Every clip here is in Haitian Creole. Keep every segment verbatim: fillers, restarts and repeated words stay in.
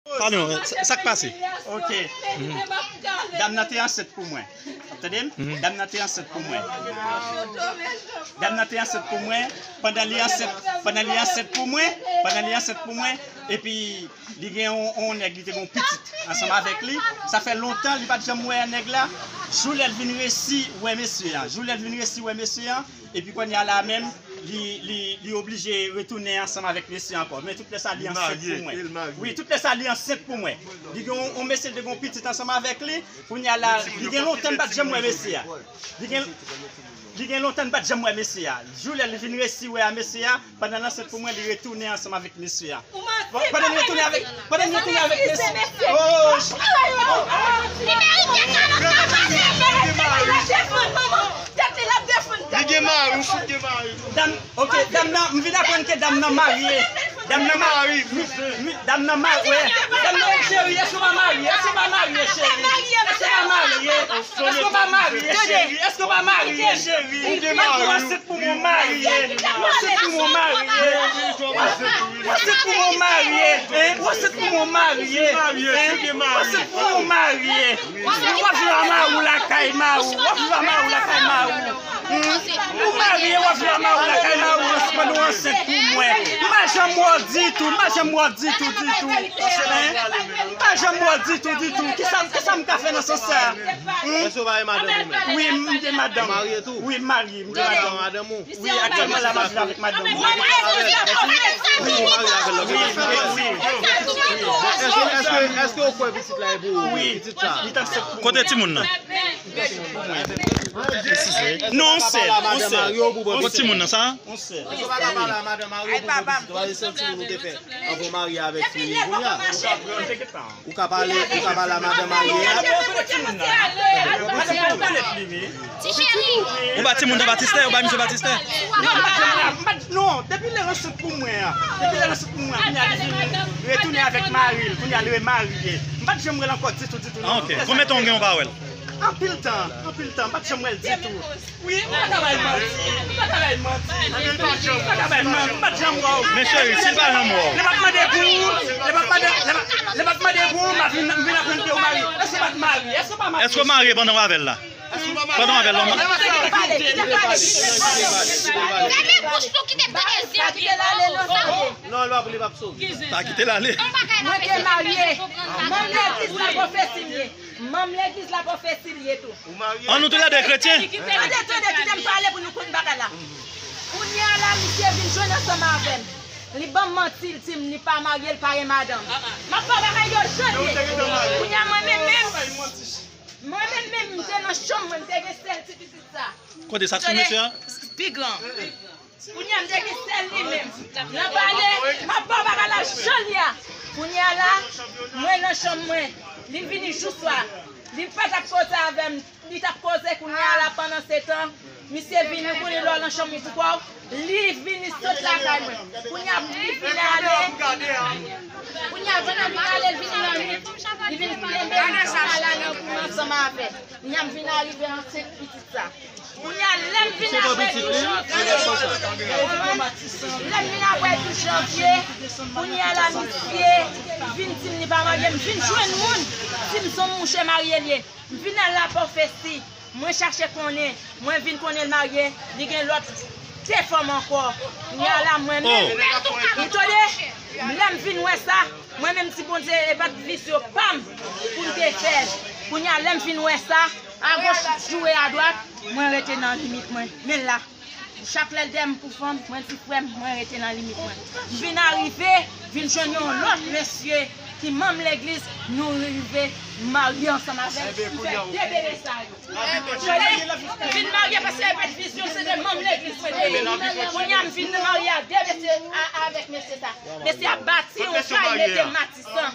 Pale non, sa, sa k pase? Ok. Dam nan te ansent pou mwen. Tande m? Dam nan te ansent pou mwen. Dam nan te ansent pou mwen. Pandan li ansent, pandan li ansent pou mwen, pandan li ansent pou mwen, epi li gen yon, yon nèg, li te gen yon pitit ansanm avèk li. Sa fè lontan li pa t janm wè nèg la. Jou lè l vin resi wè mesye a. Jou lè l vin resi wè mesye a. Epi kounye a la menm, li, li, li oblije retounen ansanm avèk mesye ankò. Men tout lè sa, li ansent pou mwen. Wi, tout lè sa, li ansent pou mwen. Li gen yon, yon mesye, li te gen yon pitit ansanm avèk li. Kounye a la, li gen lontan m pa t janm wè mesye a. Li gen, li gen lontan m pa t janm wè mesye a. Jou lè li vin resi wè a mesye a, pandan l ansent pou mwen, li retounen ansanm avèk mesye a. Pandan m retounen avèk, pandan m retounen avèk mesye. Oh, oh, oh. Li merite kalòt la, pase. Li gen mari, ou fout gen mari. Dam, ok, dam nan, m vin aprann ke dam nan marye. Dam nan marye. Dam nan marye. Dam nan, cheri, èske w pa marye? Èske w pa marye, cheri? Èske w pa marye? Èske w pa marye, cheri? Èske w pa marye, cheri? Ou ansent pou mwen, marye. Ou ansent pou mwen, marye. Ou ansent pou mwen, marye. Hein? Ou ansent pou mwen, marye. Hein? Ou ansent pou mwen, marye. Wi, w ap viv a mari w lakay mari w. W ap viv a mari w lakay mari w. Hmm? Ou marye, w ap viv a mari w lakay mari w pandan w ansent pou mwen. M pa janm wè w ditou, m pa janm wè w ditou, ditou. Hein? M pa janm wè w ditou, ditou. Kisa, kisa m ka fè nan sans sa? Hmm? Èske w pa gen madanm ou menm? Wi, m gen madanm. Ou marye tou? Wi, m marye, m gen madanm. Madanm ou? Wi, aktyèlman la, m ap viv avèk madanm mwen. Wi, wi, wi. Èske, èske, èske w kwè pitit la e pou ou? Wi. Pitit sa? Kote timoun nan? Non, yon sèl, yon sèl. Kote timoun nan sa? Yon sèl. Èske w pa ka pale a madanm Mario pou mwen pitit ou? Paske se yon timoun ou te fè anvan w marye avèk li kounye a. Ou ka pale, ou ka pale a madanm Mario a. Ti cheri. Ou ba timoun nan batistè, ou ba misye batistè. Non, m pa t janm la, m pa t, non, depi lè l ansent pou mwen an. Depi lè l ansent pou mwen an, kounye a li vin retounen avèk mari l, kounye a li remarye. M pa t janm wè l ankò ditou, ditou, non. Ah, ok. Konbyen tan w gen w pa wè l? Anpil tan, anpil tan, m pa t janm wè l ditou. Wi, m pa ka bay manti, m pa ka bay manti. M pa ka bay manti, m pa t janm wè w. Men cheri, si l pa janm wè w. Lè m ap mande pou ou, lè m ap mande, lè m ap, lè m ap mande pou ou, m ap vin, m vin aprann ke ou marye. Èske w pa t marye? Èske w pa marye? Èske w marye pandan w avè l la? Pandan w avè l la? Gade bouch li, ou kite pale, kite pale. Non, lò pou li p ap sove. Pa kite l ale. Mwen te marye. Manm legliz la pwofesi m ye. Manm legliz la pwofesi l ye tou. An nou toulède kretyen. Tande, tande, kite m pale pou nou konn bagay la. Kounye a la, misye vin jwenn ansanm avè m. Li ban m manti, li di m li pa marye, li pa gen madanm. M ap ba w bagay yo jan l ye. Kounye a mwen menm menm, mwen menm menm, m te nan chanm mwen, m te gen sèl ti pitit sa. Kote sa sou mesye a? Pi gran. Kounye a m te gen sèl li menm. Nan pale, m ap ba w bagay la jan l ye a. Kounye a la, mwen nan chanm mwen. Li vini jou swa. Li pa t ap koze avè m. Li t ap koze kounye a la pandan se tan. Misye vini, ou konnen lè w nan chanm ou pou kò w. Li vini sot lakay mwen. Kounye a li vin ale. Kounye a pandan l vin ale, l vin nan nwit. Li vin kenbe m ala nan kou m ansanm avè l. Kounye a m vin arive ansent pitit sa. Kounye a, lè m vin apre tou janvye, lè m vin apre tou janvye, kounye a la, misye vin di m li pa marye, m vin jwenn moun, di m se yon mouche marye l ye. M vin al la pwofesi, mwen chache konnen, mwen vin konnen l marye, li gen lòt de fanm ankò. Kounye a la, mwen menm, ou tande, lè m vin wè sa, mwen menm di Bondye, e pa t vizyon pa m pou m te fè l. Kounye a, lè m vin wè sa, agoch joure adwat, mwen rete nan limit mwen. Men la, chak lè l dèyè m pou fanm, mwen di frè m, mwen rete nan limit mwen. M vin arive, vin jwenn yon lòt mesye ki manm legliz, nou rive marye ansanm avè l, m fè de bebe sa yo. M vin marye paske e pa t vizyon, se te manm legliz mwen te ye. Kounye a m vin marye a de mesye, a, avèk mesye sa. Mesye a bati yon kay, mete Matisan.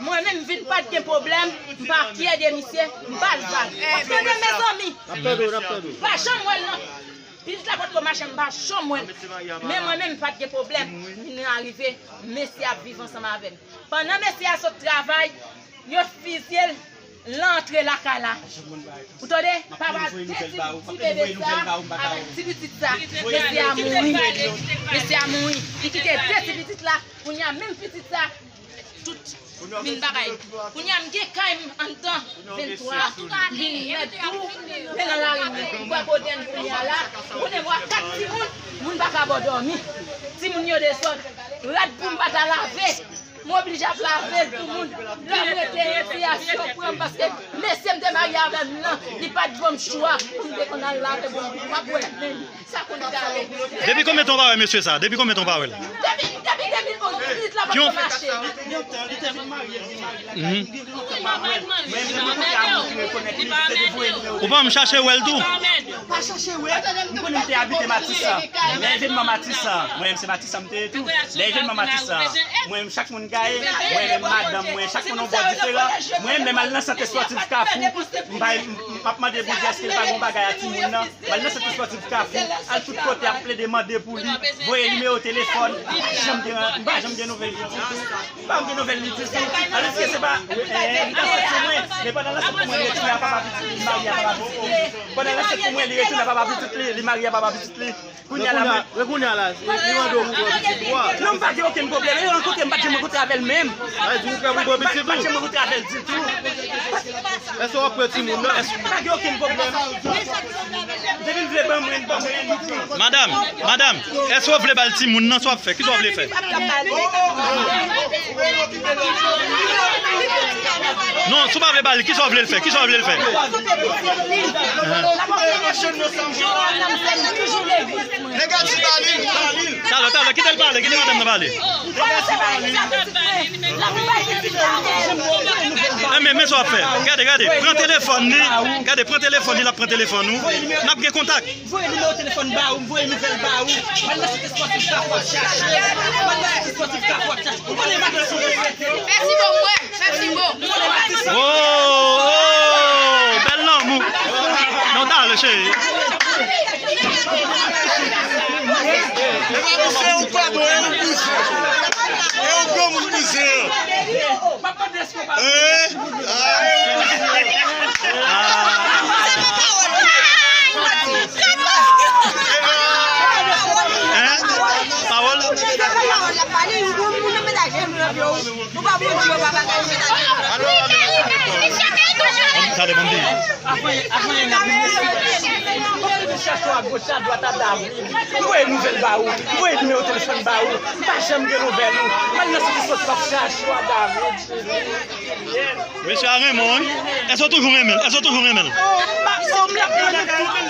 Mwen menm m vin pa t gen pwoblèm, m pa fyè de misye, m pa l vag. Tande mezanmi. N ap tande w, n ap tande w. M pa janm wè l nan. Pitit la potko mache, m pa janm wè l. Men mwen menm m pa t gen pwoblèm. M vin arive, mesye ap viv ansanm avè m. Pandan mesye a sot travay, yo fizye l, l antre lakay la. Ou tande? Papa de ti, ti bebe sa, avèk ti pitit sa. Mesye a mouri. Mesye a mouri. Li kite de ti pitit la. Kounye a menm pitit sa, tout Vin bagay. Kounye a m gen kay m anndan venntwa. Vin mèt tou. Men nan lari m, m kwè kote n kounye a la. Konnen m wè kat timoun, moun pa ka bò dòmi. Timoun yo desòd. Rad pou m pa ta lave. M oblije ap lave l pou moun. Lè m rete, enfiyasyon pran m paske mesye m te marye avè m nan, li pa t ban m chwa pou m te konn al lave pou m pa kwè menm. Sa konn gade. Depi konbyen tan w pa wè mesye sa? Depi konbyen tan w pa wè l? Depi, depi de mil onz, pitit la pa t mache. Mhm. Ou pa menm chache wè l tou? Pa chache wè. M konnen m te abite Matisan. Lè evènman Matisan, mwen menm se Matisan m te ye tou. Lè evènman Matisan, mwen menm chak moun gaye, mwen menm madanm mwen, chak moun yon bò diferan. Mwen menm al nan sant espòtif Kafou, m pa, m, m ap mande Bondye èske l pa gen yon bagay a timoun nan. M al nan sant espòtif Kafou, al tout kote ap plede mande pou li, voye nimewo telefòn, m pa janm gen, m pa janm gen nouvèl li ditou. M pa janm gen nouvèl li ditou. Alòske se pa, eh, li t ansent sou mwen, men pandan l ansent pou mwen, li retounen a papa pitit li, li marye a papa pitit li. Pandan l ansent pou mwen, li retounen a papa pitit li, li marye a papa pitit li. Kounye a la, men kounye a la, li mande w pou pran pitit ou a. Non, m pa gen okenn pwoblèm. E rankontre, m pa t janm rankontre avè l menm. Ay, di ou prè pou pran pitit ou? M pa t janm rankontre avè l ditou. Èske w ap pran timoun nan? Pa gen okenn pwoblèm. Depi l vle ban mwen, ban mwen. Madanm, madanm, èske w vle ba l timoun nan, sa w ap fè? Kisa w vle fè? Non, si w pa vle ba l, kisa w vle l fè? Kisa w vle l fè? Nèg a di ba li, ba li. Talè, talè, kite l pale, kite madanm nan pale. Enben, men sa w ap fè. Gade, gade, pran telefòn li. Gade, pran telefòn li, l ap pran telefòn ou. N ap gen kontak. Voye nimewo telefòn ba ou, m voye nouvèl ba ou. M al nan sant espòtif Kafou ap chache l. M al nan sant espòtif Kafou ap chache l. Ou konnen madanm sou respè. Mèsi bon, mwen. Mèsi bon. Oh, oh, bèl lanmou. Non, talè, cheri. E pa misye ou pa bon, e ou bouzen. E ou granmoun bouzen. Hein? Ah, e ou bouzen. Hein? Pawòl? Ou pa Bondye, ou pa bagay. Tande, ban m di. Avan, avan, n ap vin chache w agoch, adwat, a David. M voye nouvèl ba ou, m voye nimewo telefòn ba ou, m pa janm gen nouvèl ou. M al nan sant espòtif ap chache w a David. Mesye a renmen w, wi. Èske w toujou renmen l? Èske w toujou renmen l? Oh, m pa, oh, m ap renmen tout moun.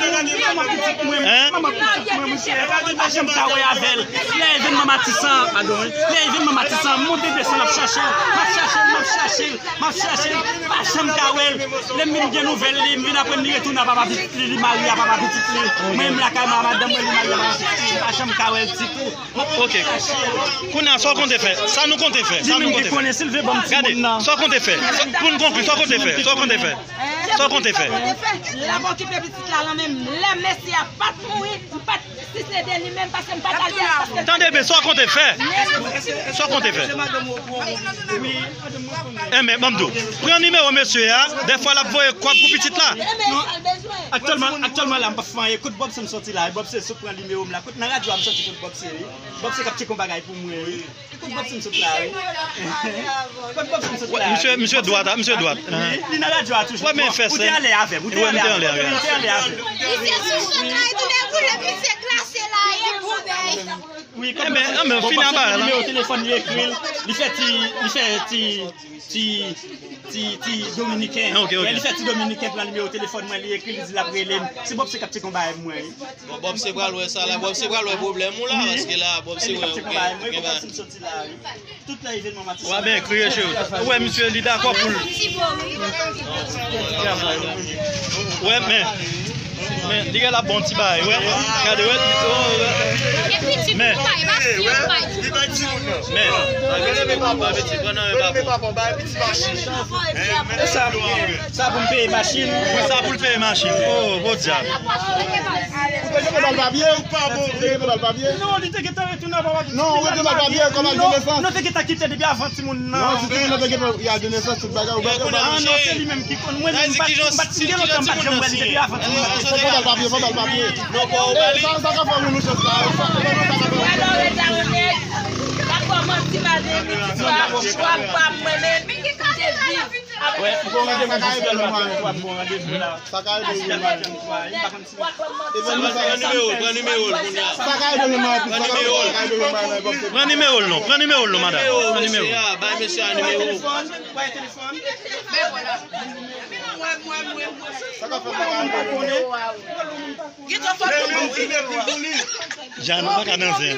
Manman pitit mwen, manman pitit mwen, misye. M pa janm ka wè avè l. Lè evènman Matisan, padon, wi. Lè evènman Matisan, m monte desann, m ap chache l. M ap chache l, m ap chache l, m ap chache l. M pa janm ka wè l. Lè m vin gen nouvèl li, m vin aprann li retounen a papa pitit li, li marye a papa pitit li. Mwen menm lakay mwen a madanm mwen, li marye a papa pitit li. M pa janm ka wè l ditou. Ok. Kounye a, sa w konte fè? Sa nou konte fè? Sa nou konte fè? Gade, sa w konte fè? Sa, pou n konkli, sa w konte fè? Sa w konte fè? Sa w konte fè? L ap okipe pitit la lan menm. Lè mesye a pa t mouri, m pa t, si se de li menm, paske m pa t al tande, paske... Tande byen, sa w konte fè? Sa w konte fè? Enben, ban m di w, pran nimewo mesye a, dèfwa l ap voye kòb pou pitit la. Aktyèlman, aktyèlman la, m p ap fè anyen. Kot Bob se m soti la, Bob se sot pran nimewo m la. Kot nan radyo a m soti kot Bob se, wi. Bob se k ap tcheke yon bagay pou mwen, wi. Kot Bob se m sot la, wi. Kot Bob se m sot la, wi. Misye, misye dwat, a, misye dwat. Wi, li nan radyo a toujou. Ou te anlè avè m, ou te anlè avè m, ou te anlè avè m. Misye sou sot la, e tounen koulè misye klase la, e pou bèy. Wi, kot Bob se m sot la, nimewo telefòn li ekri l, li fè ti, li fè ti, ti, ti, ti dominiken. Ok, ok. Lè li fè ti dominiken pran nimewo telefòn mwen, li ekri, li di l ap rele m. Se Bob se k ap tcheke yon bagay pou mwen, wi. Bon, Bob se pral wè sa la, Bob se pral wè pwoblèm ou la, paske la, Bob se wè ou gen, gen bagay. Tout lè evènman Matisan. Ou a byen kriye, cheri. Ou wè misye, li dakò pou l. Wè, men. Men, li gen la bon ti bagay, wè. Gade, wè. Men. Men. Sa, sa pou m peye machin. Wi, sa pou l peye machin. Oh, podyab. Ou te gentan ba l papye? Ou te gentan ba l papye? Non, li te gentan retounen a papa pitit li. Non, ou te ba l papye, kòm al de nesans. Non, te gentan kite depi avan timoun nan. Non, si timoun nan te gentan al de nesans, tout bagay, ou pa... Ah, non, se li menm ki konn. Mwen menm, m pa t, m pa t, m gen lontan m pa t janm wè li depi avan timoun nan. Fò ba l papye, fò ba l papye. Non, pa ou ba li. Sa, sa ka fè moun nou chans la. Sa, sa ka fè moun nou chans la. Ti maten, midi, swa, swa, pa mwen menm, m te viv avèk. Wè, m pran randevou pou fè lòt fwa, m pran randevou la. Sa ka ede w. Pran nimewo l, pran nimewo l, kounye a. Sa ka ede w, pran nimewo l. Pran nimewo l non, pran nimewo l non, madanm. Pran nimewo l. Bay mesye a nimewo. Sa ka fè m pa ka ede w. Gen twòp fòt pou mwen, wi. Jan, nou pa ka nan zen.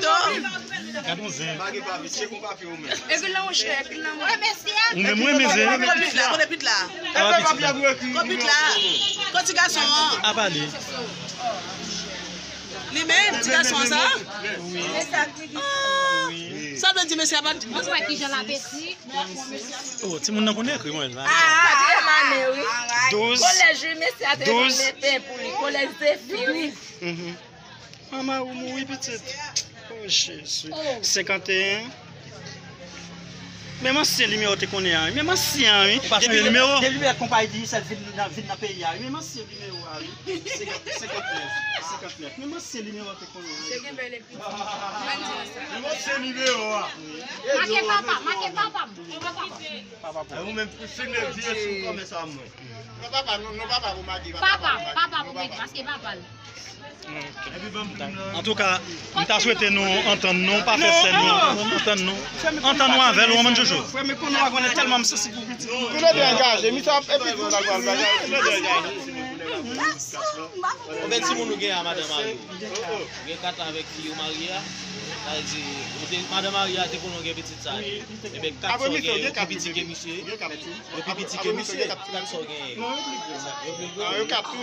Gad yon zen. Epi la, monchè, epi la, monchè. Ou menm, ou renmen zen. Konbit la, konbit la. Konbit la. Konbit la. Konti gason an. Apa li. Li menm, ti gason an sa? Wi. Ah, sa vle di mesye a pa t. Mwen wè kijan l apeti. Oh, timoun nan konn ekri, mwen la. Ah, katriyèm ane, wi. Douz. Kolèj, wi, mesye a te vin mete pou li. Kolèj Zefi, wi. Mhm. Manman ou mouri pitit. Oh, Jezi. Senkanteyen. Menm ansyen nimewo te konnen an, wi. Menm ansyen an, wi. Ou pa chanje nimewo? Depi lè konpayi Digicel vin nan, vin nan peyi a, wi. Menm ansyen nimewo a, wi. Senkant, senkantnèf, senkantnèf. Menm ansyen nimewo te konnen an, wi. Menm ansyen nimewo a. Make papa, make papa. Papa pou. E ou menm, filme vye sou kòmès a mwen. Non, papa, non, non, papa pou make, papa, papa pou make, paske papa l. Antouka, m ta swete nou antann nou, pa fè sèn nou, antann nou. Antann nou avè l, ou konprann, Jojo? Frè m, konnen w a konnen tèlman m sansib pou pitit mwen. Tou le de angaje, misye ap epi tou la pral bagay, tou le de angaje. Konbyen timoun ou gen a madan mari w? Ou gen kat avèk fi ou marye a? Sa vle di, ou te, madan mari a te konnen w gen pitit sa tou. Ebyen, kat sa w gen yo pi piti ke misye. Yo pi piti ke misye. Kat sa w genyen yo. Yo pli gwo. Ah, yo kat tou.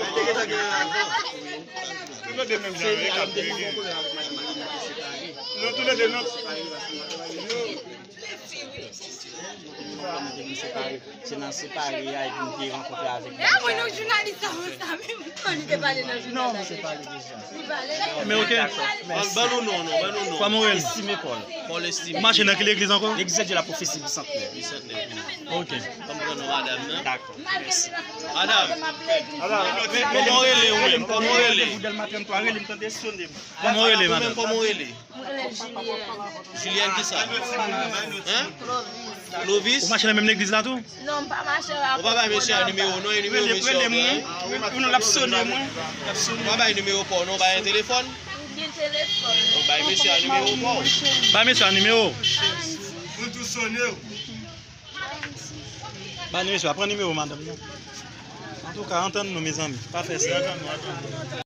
Tou le de menm jan, yo kat tou. Non, tou le de non. Se nan separe a epi m te rankontre avèk li. E mwen, nou jounalis sa, mwen sa menm, kon li te pale nan jounal la. Non, mwen se pale deja. Men ok. Ban nou non, non, ban nou non. Kòman w rele? Estimé Paul. Paul Estimé. Ou mache nan ki legliz ankò? L'église de la prophétie du centenaire. Du centenaire. Ok. Ban m pran non madanm nan. Dakò. Madanm. Kòman w rele ou menm? Kòman w rele? Kòman w rele, madanm? Kòman w rele? Mwen rele Julienne. Julienne ki sa? Hein? Clovis. Ou mache nan menm legliz la tou? Non, m pa mache la. Ou pa bay mesye a nimewo non, e nimewo mesye a ou bay. Ou pa bay nimewo pa w non, ou bay yon telefòn. Ou bay mesye a nimewo pa w. Bay mesye a nimewo. Pou l tou sone w. Bay mesye a, pran nimewo madanm nan. Antouka, antann nou, mezanmi. Pa fè sa.